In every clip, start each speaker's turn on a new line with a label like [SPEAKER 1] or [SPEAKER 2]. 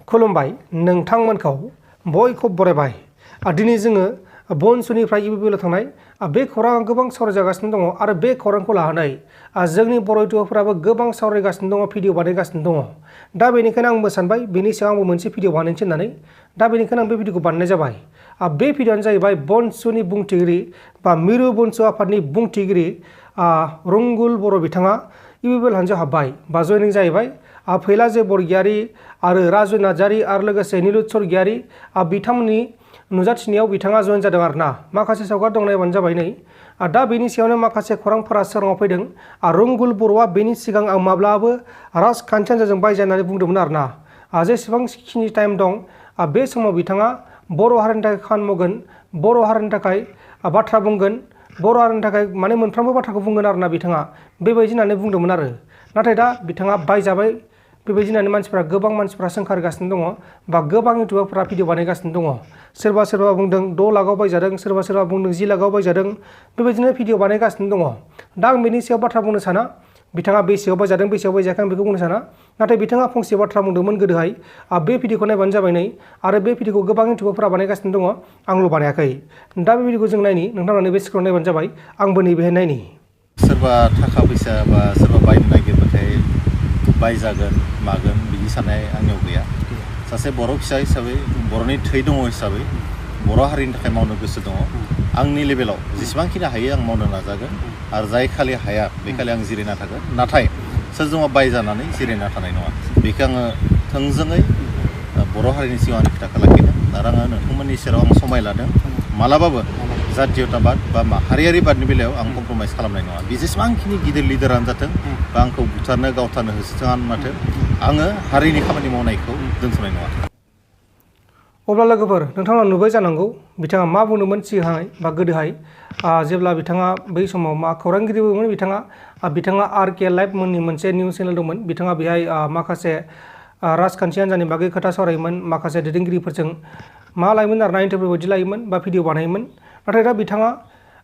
[SPEAKER 1] खुलुमबाय नोंथांमोनखौ बयखौ बरायबाय। दिनै जोङो बनसुनिफ्राय इउपिपिएल थांनाय बे खौराङा गोबां सावरायजागासिनो दङ आरो बे खौरांखौ लानानै जोंनि बर' इउटिउबारफोराबो गोबां सावरायगासिनो दङ, भिडिअ बानायगासिनो दङ। दा बेनिखायनो आंबो सानबाय बेनि सायाव आंबो मोनसे भिडिअ बानायनोसै होननानै। दा बेनिखायनो आं बे भिडिअखौ बानायनाय जाबाय। बे भिडिअआनो जाहैबाय बनसुनि बुंथिगिरि बा मिरु बनसु आफादनि बुंथिगिरि रंगुल बर' बिथाङा इउपिपिएल हान्जायाव हाबबाय बा जयनिं जाहैबाय। फैलाजे बरगयारी आरो राजु नार्जारी आरो लोगोसे नीलुत स्वर्गियारी बिथांमोननि नुजाथिनायाव बिथाङा जयन जादों आरोना। माखासे सावगारि दं, नायबानो जाबाय नै। दा बेनि सायावनो माखासे खौरांफोरा सोराङाव फैदों। रंगुल बर'आ बेनि सिगां आं माब्लाबो राजखान्थि हान्जाजों बायजानानै बुंदोंमोन आरोना। जेसेबांखिनि टाइम दं बे समाव बिथाङा बर' हारिनि थाखाय खामानि मावगोन, बर' हारिनि थाखाय बाथ्रा बुंगोन, बर' हारिनि थाखाय माने मोनफ्रोमबो बाथ्राखौ बुंगोन आरोना बिथाङा बेबायदि होननानै बुंदोंमोन आरो। नाथाय दा बिथाङा बायजाबाय बेबायदि होननानै मानसिफ्रा गोबां मानसिफ्रा सोंखारिगासिनो दङ बा गोबां इउटिउबारफ्रा भिडिअ बानायगासिनो दङ। सोरबा सोरबा बुंदों 6 लाखआव बायजादों, सोरबा सोरबा बुंदों 10 लाखआव बायजादों, बेबायदिनो भिडिअ बानायगासिनो दङ। दा आं बेनि सायाव बाथ्रा बुंनो साना, बिथाङा बेसेयाव बायजादों बेसेयाव बायजायाखै आं बेखौ बुंनो साना। नाथाय बिथाङा फंसे बाथ्रा बुंदोंमोन गोदोहाय। बे भिडिअखौ नायबानो जाबाय नै, आरो बे भिडिअखौ गोबां इउटिउबारफ्रा बानायगासिनो दङ, आंल' बानायाखै। दा बे भिडिअखौ जों नायनि, नोंथांमोना बे स्क्रिनाव नायबानो जाबाय, आंबो नैबेहाय नायनि।
[SPEAKER 2] सोरबा थाखा फैसा बा सोरबा बायनो नागिरबाथाय बायजागोन मागोन बिदि साननाय आंनियाव गैया। सासे बर' फिसा हिसाबै, बर'नि थै दङ हिसाबै बर' हारिनि थाखाय मावनो गोसो दङ। आंनि लेभेलाव जेसेबांखिनि हायो आं मावनो नाजागोन आरो जाय खालि हाया बे खालि आं जिरायना थागोन। नाथाय सोरजोंबा बायजानानै जिरायना थानाय नङा। बेखौ आङो थोंजोङै बर' हारिनि सिगाङाव आंनि खोथाखौ लाखिदों आरो आङो नोंथांमोननि सेराव आं समाय लादों। मालाबाबो जातीयताबाद बा माहारियारिबादनि बेलायाव आं कमप्रमाइज खालामनाय नङा। बे जेसेबांखिनि गिदिर लिडारानो जाथों बा आंखौ बुथारनो गावथारनो होसोथोङानो माथो, आङो हारिनि खामानि मावनायखौ दोनथ'नाय नङा।
[SPEAKER 1] अब्ला लोगोफोर, नोंथाङा नुबाय जानांगौ बिथाङा मा बुंदोंमोन सिगांहाय बा गोदोहाय जेब्ला बिथाङा बै समाव मा खौरांगिरिबोमोन। बिथाङा RK लाइभ मुंनि मोनसे निउस चेनेल दंमोन। बिथाङा बेहाय माखासे राजखान्थि हान्जानि बागै खोथा सावरायोमोन, माखासे दैदेनगिरिफोरजों मा लायोमोन आरोना, इन्टारभिउ बायदि लायोमोन बा भिडिअ बानायोमोन। नाथाय दा बिथाङा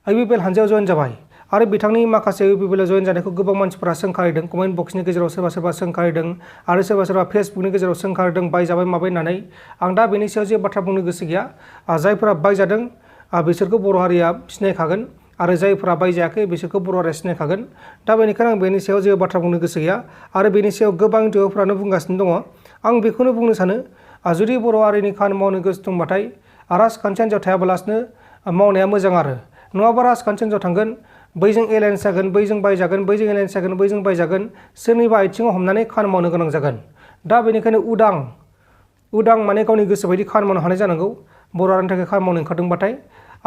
[SPEAKER 1] इउपिपिएल हान्जायाव जयन जाबाय आरो बिथांनि माखासे इउपिपिएल जयन जानायखौ गोबां मानसिफोरा सोंखारिदों। कमेन्ट बक्सनि गेजेराव सोरबा सोरबा सोंखारिदों आरो सोरबा सोरबा फेसबुकनि गेजेराव सोंखारिदों बायजाबाय माबाय होननानै। आं दा बेनि सायाव जेबो बाथ्रा बुंनो गोसो गैया। जायफोरा बायजादों बिसोरखौ बर' हारिया सिनायखागोन आरो जायफोरा बायजायाखै बिसोरखौ बर' हारिया सिनायखागोन। दा बेनिखायनो आं बेनि सायाव जेबो बाथ्रा बुंनो गोसो गैया आरो बेनि सायाव गोबां इउटिउबारफ्रानो बुंगासिनो दङ। आं बेखौनो बुंनो सानो, जुदि बर' हारिनि खामानि मावनो गोसो दंबाथाय राजखान्थि हान्जायाव थायाबालासिनो मावनाया मोजां आरो। नङाबा राजखान्थि हान्जायाव थांगोन, बैजों एलायन्स जागोन, बैजों बायजागोन, बैजों एलायन्स जागोन, बैजों बायजागोन, सोरनिबा आथिङाव हमनानै खामानि मावनो गोनां जागोन। दा बेनिखायनो उदां माने गावनि गोसो बायदि खामानि मावनो हानाय जानांगौ। बर' हारिनि थाखाय खामानि मावनो ओंखारदोंबाथाय,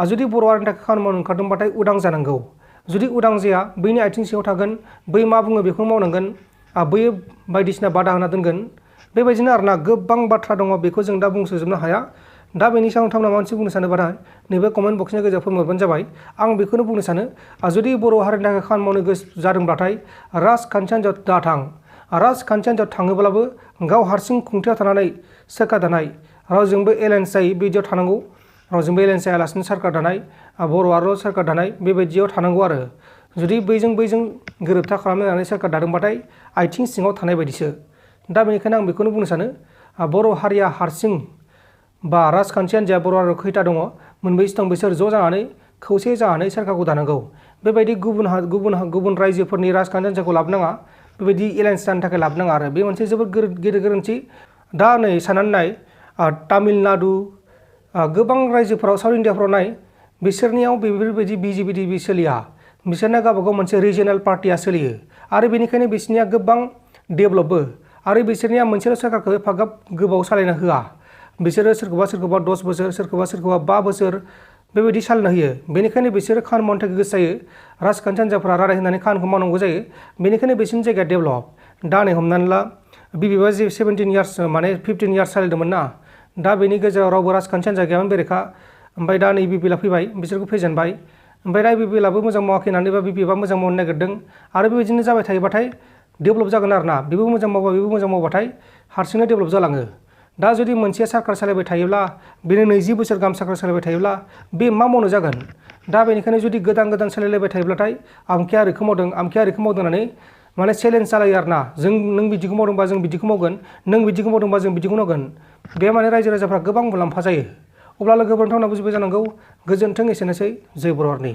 [SPEAKER 1] जुदि बर' हारिनि थाखाय खामानि मावनो ओंखारदोंबाथाय उदां जानांगौ। जुदि उदां जाया, बैनि आथिं सिङाव थागोन, बै मा बुङो बेखौनो मावनांगोन, बैयो बायदिसिना बादा होना दोनगोन। बेबायदिनो आरोना गोबां बाथ्रा दङ, बेखौ जों दा बुंसोजोबनो हाया। दा बेनि सायाव नोंथांमोना माबा मोनसे बुंनो सानोबाथाय नैबे कमेन्ट बक्सनि गेजेराव फोरमायबानो जाबाय। आं बेखौनो बुंनो सानो, जुदि बर' हारिनि थाखाय खामानि मावनो गोसो जादोंब्लाथाय राजखान्थि हान्जायाव दाथां। राजखान्थि हान्जायाव थाङोब्लाबो गाव हारसिं खुंथायाव थानानै सोरखार दानाय, रावजोंबो एलायन्स जायै बिदियाव थानांगौ। रावजोंबो एलायन्स जायालासिनो सोरखार दानाय, बर' आरो सोरखार दानाय बेबायदियाव थानांगौ आरो। जुदि बैजों गोरोबथा खालामनानै सोरखार दादोंबाथाय आथिं सिङाव थानाय बायदिसो। दा बेनिखायनो आं बेखौनो बुंनो सानो, बर' हारिया हारसिं बा राजखान्थि हान्जाया बर' हारियाव खैथा दङ, मोनबैसो दं, बिसोर ज' जानानै खौसे जानानै सोरखारखौ दानांगौ। बेबायदि गुबुन रायजोफोरनि राजखान्थि हान्जाखौ लाबोनाङा, बेबायदि एलायन्स जानो थाखाय लाबोनाङा आरो। बे मोनसे जोबोद गिदिर गोरोन्थि। दा नै साननानै नाय, तामिलनाडु गोबां रायजोफोराव साउथ इन्डियाफ्राव नाय, बिसोरनियाव बेफोरबायदि बिजेपि सोलिया। बिसोरना गावबागाव मोनसे रिजनेल पार्टिया सोलियो आरो बेनिखायनो बिसोरनिया गोबां डेभेलपबो आरो बिसोरनिया मोनसेल' सोरखारखौ एफाग्राब गोबाव सालायना होआ। बिसोरो सोरखौबा 10 बोसोर, सोरखौबा 5 बोसोर बेबायदि सालायना होयो। बेनिखायनो बिसोरो खामानि मावनो थाखाय गोसो जायो। राजखान्थि हान्जाफोरा रादाय होनानै खामानिखौ मावनांगौ जायो। बेनिखायनो बिसोरनि जायगाया डेभेलप। दा नै हमनानै ला, बिबिबा 17 इयार्स माने 15 इयार्स सालायदोंमोन ना। दा बेनि गेजेराव रावबो राजखान्थि हान्जा गैयामोन बेरेखा। ओमफ्राय दा नै इउपिपिएलआ फैबाय, बिसोरखौ फेजेनबाय। ओमफ्राय दा इउपिपिएलआबो मोजां मावाखै होननानै बा बिपिएफआ मोजां मावनो नागिरदों आरो बेबायदिनो जाबाय थायोबाथाय डेभेलप जागोन आरोना। बेबो मोजां मावबा बेबो मोजां मावबाथाय हारसिंनो डेभेलप जालाङो। दा जुदि मोनसे सोरखार सालायबाय थायोब्ला, बेनो 20 बोसोर गाहाम सोरखार सालायबाय थायोब्ला बे मा मावनो जागोन। दा बेनिखायनो जुदि गोदान सालायलायबाय थायोब्लाथाय आमखेया ओरैखौ मावदों होननानै माने चेलेन्ज जालायो आरोना नों बिदिखौ मावदोंबा जों बिदिखौ मावगोन नों बिदिखौ मावदोंबा जों बिदिखौ मावगोन बे माने रायजो राजाफ्रा गोबां मुलाम्फा जायो अब्ला लोगोफोर नोंथांमोना बुजिबाय जानांगौ गोजोन्थों एसेनोसै जय बर' हारिनि